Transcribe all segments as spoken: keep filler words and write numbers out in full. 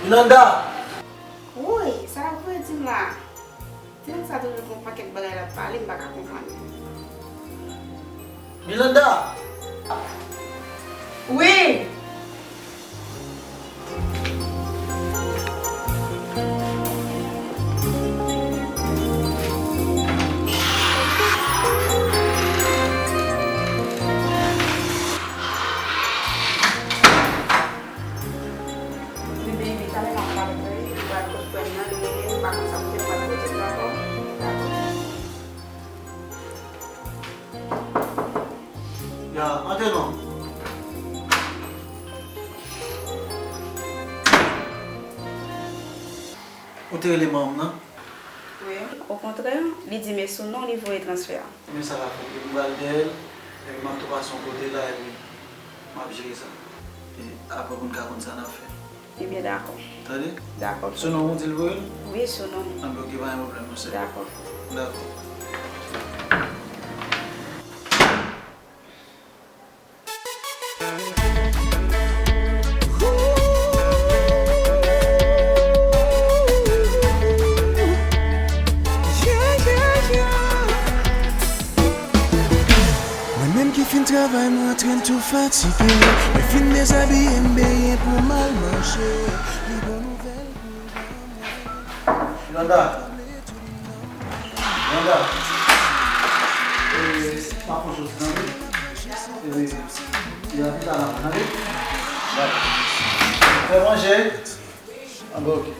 Yolanda! Woy, sa l ap voye di m la? Ti nèg sa toujou gen yon pakèt bagay l ap pale, m pa ka konprann. Yolanda! Wi! Wi, baby, talè m ap pale, wi. Ou pral kot frè m nan, li rele m, m pa konn sa pou fè, m pral poze l, dakò? Dakò. Ya, antre non. Ou te rele manman m nan? Wi. Okontrè, li di m e sou non li voye transfè a. Men sa l ap fè, epi m pral dèyè l, epi m ap tou pase yon kote la, epi m ap jere sa. E apre pou n ka konn sa n ap fè. Ebyen, dakò. Tande? Dakò. Sou non ou di l voye l? Wi, sou non m. Anben, oke, pa gen pwoblèm, mon chè. Dakò. Dakò. Mwen menm ki fin travay, m rantre, m tou fatige. Mwen fin dezabiye, m benyen pou m al manje. Li bon nouvèl pou l ban mwen. Yolanda. Yolanda. E, m ap fè yon soti tande. E, e, a pita la, tande. Dakò. Fè manje. Anben, oke.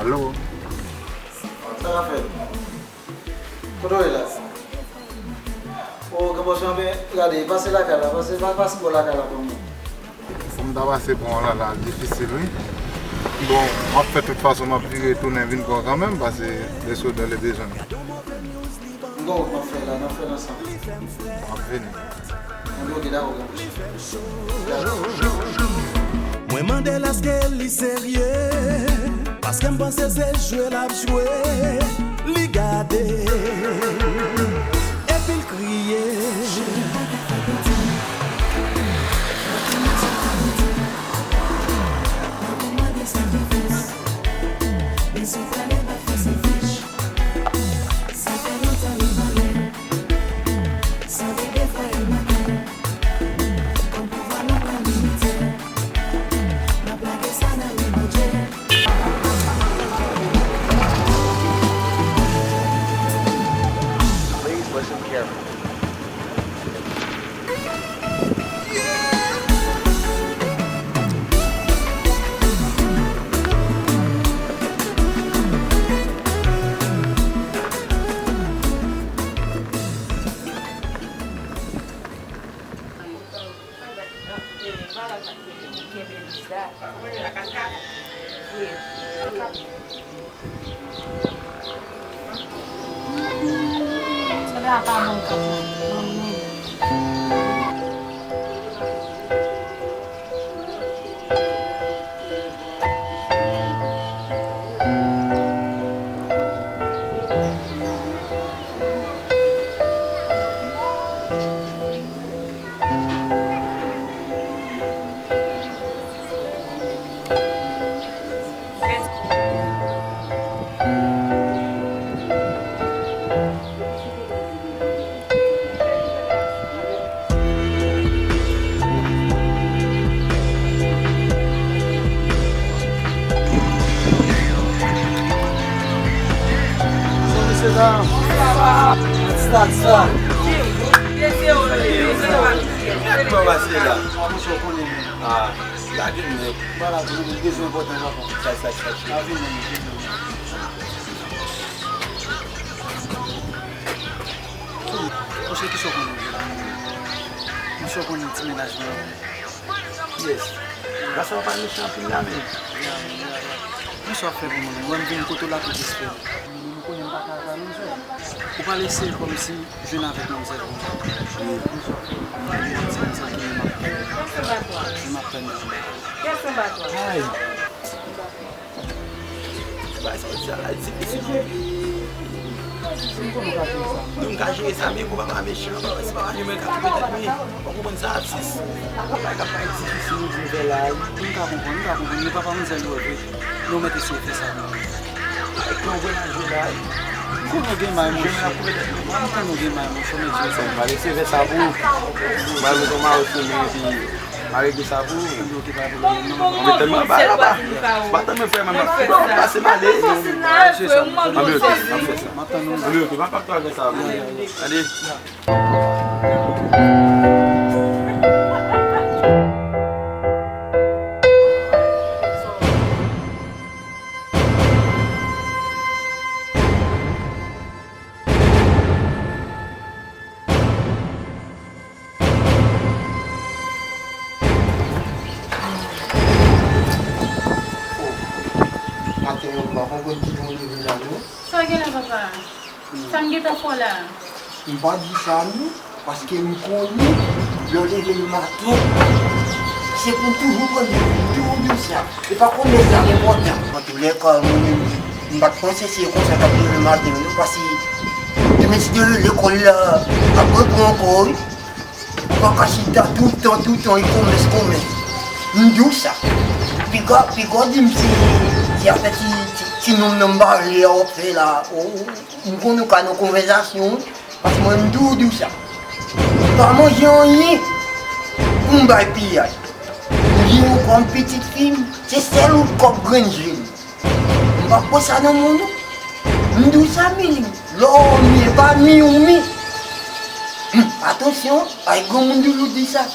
Alo? Sa k ap fèt? Kote w ye la? O, granmoso, anben, gade, pase lakay la, pase, pa-, pase bò lakay la pou mwen. Pou m ta pase pran w la, la difisil, wi. Bon, m ap fè tout fason, m ap vire tounen vin pran w kanmenm, paske le soda le bezwen. M gon wout m ap fè la, n ap fè l ansanm. M ap vini. Anben, oke, dakò, granmoso. Mwen mande l èske li serye, paske m panse se jwe l ap jwe. Li gade, epi l kriye. Please listen carefully. Soda a pa bon, kòm nan. Bonsoir, mesye dam. Sa, sa. Kòman se la? Ah, mesye, w konnen, men. Ah, lage m nèt. Vwala, nou bezwen enpòtan, papa. Sa, sa, sa, sa. Lage m nèt. Monchè, kisa w konnen jodi a? Monchè, w konnen ti mennaj mwen an? Kiyès? Gason an pa mechan anpil la, men. Ya, ya, ya. Kisa w ap fè pou mwen? Mwen, m vin kote w la pou respè. Mwen, m konnen m pa ka al ba manzè. Ou pral eseye kòmsi jwenn avèk manzè pou mwen. Wi. Kisa w ap fè pou mwen? Mwen, se konsa ke m ap fè. Kè senbatwa. M ap fè mwen. Kè senbatwa. Ay. Sa, sa, sa, se difisil. Mwen ka jere sa, men kou papa mechan, papa se papa mwen ka touye tèt mwen. Ou konprann sa, atis? Bagay k ap parèt difisil, ou di m fè la, wi. M ka konprann, m ka konprann, men papa manzèl yo vre. Nou mèt eseye fè sa, non. Avèk yon vwayaj yo la, wi. M konnen w gen may, monchè. M konnen w gen may, monchè, men di sa. M pa lese fè sa pou ou. M pa lese fè sa pou ou. Arete sa pou ou. Mete m anba la, pa, pa tann mwen frè mwen, m ap pase m ale. Anbyen, anbyen. M ap tann ou. Anbyen, pa, pa twò fè sa pou ou. Ale. Maten an, m pa konprann kijan w leve la, non. Sa gen la, papa? Sa m gentan fè w la? M pa di sa, non, paske m konnen lè w leve le maten, se pou w toujou pran devan, m toujou di w sa. E pa konnen sa enpòtan. Antoulèka, mwen menm, m pa t panse se konsa t ap leve maten, non, paske demen si de lekòl la ap reprann ankò, wi. Ou pa ka chita toutan, toutan, e konmès, konmès. M di w sa. Piga, piga w di m se, se afè ti, ti, ti nonm nan m pa vle a w ap fè la. O, o, m konnen w ka nan konvèsasyon, wi. Paske mwen, m toujou di w sa. M pa manje anyen pou m bay piyay. M di w kòm pitit fi m, se sèl ou k ap grenn je m. M pa kwè sa nan moun, non. M di w sa, mi, lè w mi, e pa mi ou mi. Hum, atansyon, ay granmoun toujou di sa.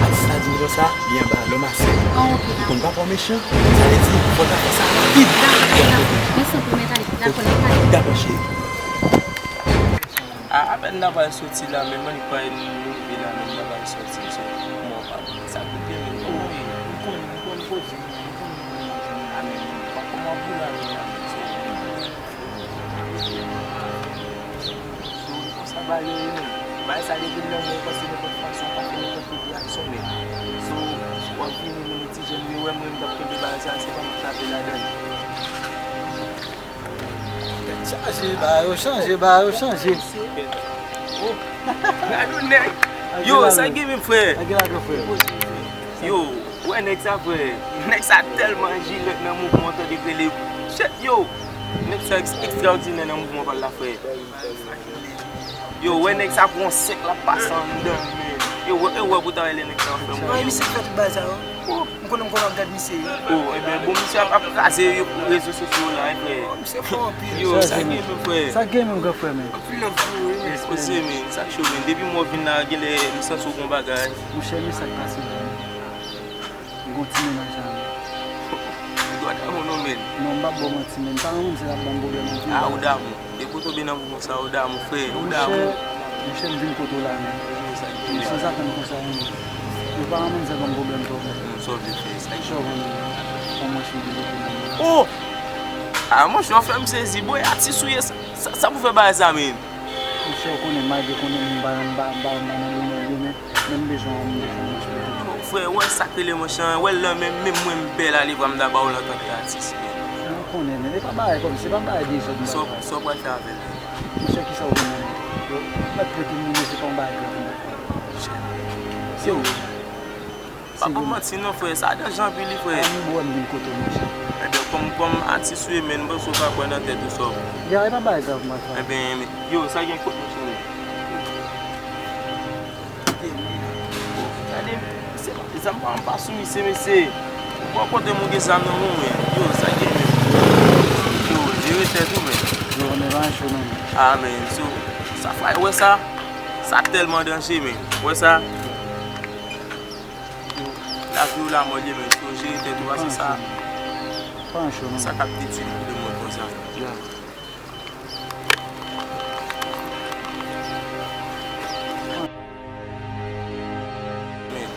Atis la di m konsa, li anba lòmasèk. Ah, ok, dakò. Li konn papa w mechan. Sa vle di, fò n ta fè sa rapid. Dakò, dakò. Mwen santi mwen ale. Dakò, n ap pale. Dakò, cheri. A, apèn n ta pral soti la menm, annik pale nou rive la menm, n ta pral soti, so, kòman w pa wè sa kote menm, kòman w ye? M konn, m konn koze, m konn moun nan, a menm, kòman w boule avè m la menm, so, so, konsa bagay yo ye menm. Bagay sa depi l nan men w, panse nenpòt fason, w ka fè nenpòt kote aksyon menm. So, w ap vini, vini ti jèn, yo wè mwen, m t ap kenbe bagay sa, se pa m k tape ladan l. Tèt chaje, bagay yo chanje, bagay yo chanje. Gad yon nèg. Yo, sa gen menm, frè? Yo, wè nèg sa, frè. Nèg sa tèlman jilèt nan mouvman, tande k rele. Shit, yo. Nèg sa èks-, ekstraòdinè nan mouvman pa l la, frè. Yo, wè nèg sa pran sèk l ap pase anndan, men. E wè, e wè pou ta wè lè nèg sa ap fè mwen. Misye fè tout bagay sa yo. M konnen m konn ap gad misye wi. Oh, ebyen, bon, misye ap, ap kraze rezo sosyo la, wi, frè. Oh, misye fò anpil. Yo, sa gen menm, frè? Sa gen menm, gran frè, men? Anpil love pou ou, wi, men. Respè, men, sa cho, men. Depi m wè w vin la, genlè m santi w gon bagay. Monchè, men sa k pase la, men. M gon ti mennaj la, men. Ou dwa damou non, men. Non, m p ap ba w manti, men. M pa renmen moun se l ap ban m pwoblèm anpil. Ah, ou damou. Depi w tonbe nan mouvman sa, ou damou, frè, ou damou. Monchè, monchè, m vin kote w la, men. Yo, sa k gen la? M sanzatann konsa, men. Yo pa renmen m, sa ban m pwoblèm twòp, men. Hmm, sa w vle fè, sa k gen? Sa w vle? Yon mwachi m vin kote w la, men. Oh! Ah, monchè, w fè m sezi, bro, e atis ou ye, sa, sa, sa pou fè bagay sa, men? Monchè, ou konnen, malgre konnen m pa, m pa, m pa, m pa nan limyè yo, men, men m bezwen, m bezwen yon ti pete. Frè, wè sa k rele monchè, wè l lan, men, men mwen m bèl ale vwa m ta ba w l antanke atis, men. Ou konnen, men, e pa bagay kòmsi, se pa bagay dezòd m pral fè. Sa w pral fè avè l? Monchè, kisa ou konnen? Yo, mèt prete m li, men se pa yon bagay grav m pral fè. Yo. Pa ban m manti non, frè. Sa danje anpil, wi, frè. Ann, bro, m vin kote w, monchè. Ebyen, kòm, kòm atis ou ye, men, m panse w ka kwè nan tèt ou, sa w. Ya, e pa bagay grav, m pral fè. Ebyen, yo, sa gen kot, monchè. Gade, se pa, zam pa, m pa sou misye, mesye. Ou pa kote m ou gen zam nan men w, men. Yo, sa gen, men. Yo, jere tèt ou, men. Yo, men pa cho, non. Ah, men, so, sa fay, wè sa? Sa tèlman danje, men. Wè sa? Lavi w lamò l ye, men, so jere tèt ou, paske sa, sa k ap detwi nou lemonn konsa. Men,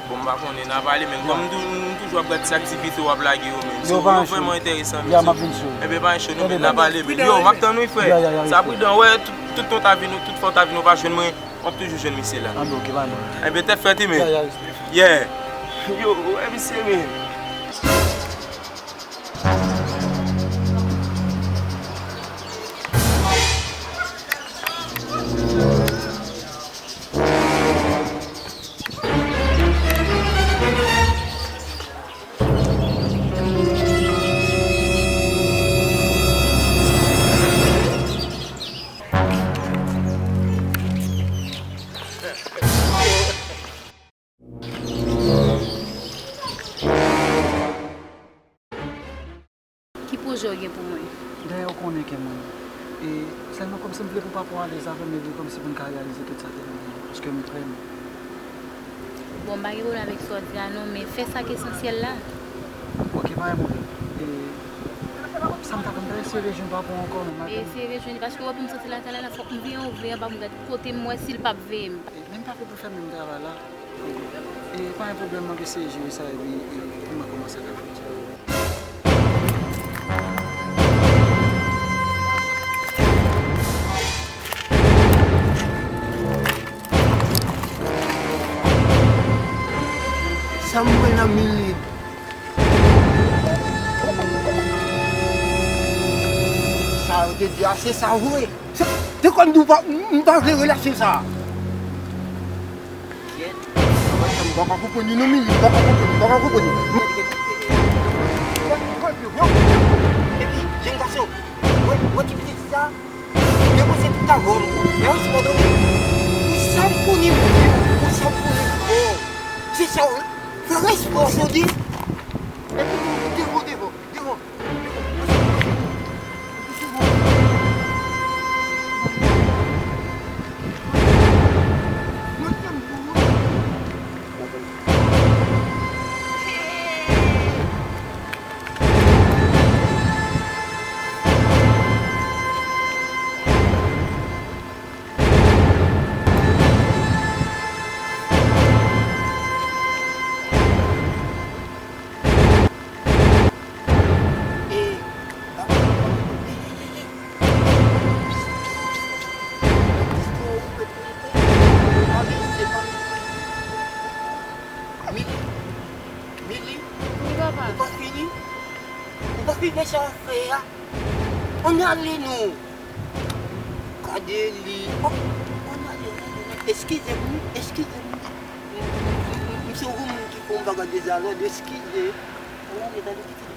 bon, m pa konnen, n a pale, men, kòm m tou-, m toujou ap gade ti aktivite w ap lage yo, men, so yo vrèman enteresan, men, so, enben, pa cho, non, men, n a pale, men, yo, m ap tann, wi, frè, sa pridan, wè, tout, tout non ta vin, tout fwa w ta vin, ou pa jwenn mwen. W ap toujou jwenn misye la. Ah, bon, ok, pa gen pwoblèm. Enben, tèt frèt, men. Yeah, yeah. Yeah. Yo, ou wè misye, men. Ki pwojè w gen pou mwen? Dayè, ou konnen ke mwen. E sèlman kòmsi m vle pou papa w alèz avè m, epi kòmsi pou n ka reyalize tout sa ke nou genyen, paske m prè, men. Bon, m pa gen pwoblèm avèk sa w di a non, men fè sa k esansyèl la. Ok, pa gen pwoblèm. E sa m ta konn fè, eseye rejwenn papa w ankò, men malgre. Eseye rejwenn li, paske w wè pou m soti la, talè la, fòk m veye yon veye anba pou m gade kote m wè si l p ap veye m. E, men m pa vle pou fè menm travay la. E, pa gen pwoblèm, m ap eseye jere sa, epi, e, pou m wè kòman sa ka fèt. Sa m wè nan Mili. Sa yo te di a, se sa vre. Se, te konn di w pa, m, m pa vle relasyon sa. Kèt. M pa ka konprann li non, Mili, m pa ka konprann, m pa ka konprann. Epi, jenn gason, wè, wè ti pitit sa, depi se tout ta vòm, men wè si mwen tande. Pou sa m konnen, pou sa m konnen, bon, se sa w fè respè w, sa w di. Epi, devan, devan, devan. Mili, Mili, wi, papa. Ou pa fini? Ou pa fini fè sa w ap fè a? Ann ale non. Gade li. Oh, ann ale, ann ale. Eskize m wi, eskize m. M, m, m, m se yon moun ki fè yon bagay dezalòd, eskize. Ann ale, gade pitit.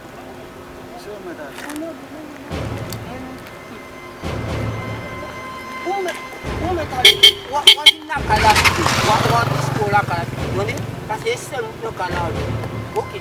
Ou mèt, ou mèt ale. W a, w a vin lakay la pito. W a, w a dispè w lakay la pito. Tande? Paske e sèl ou nan kay la wi. Ok.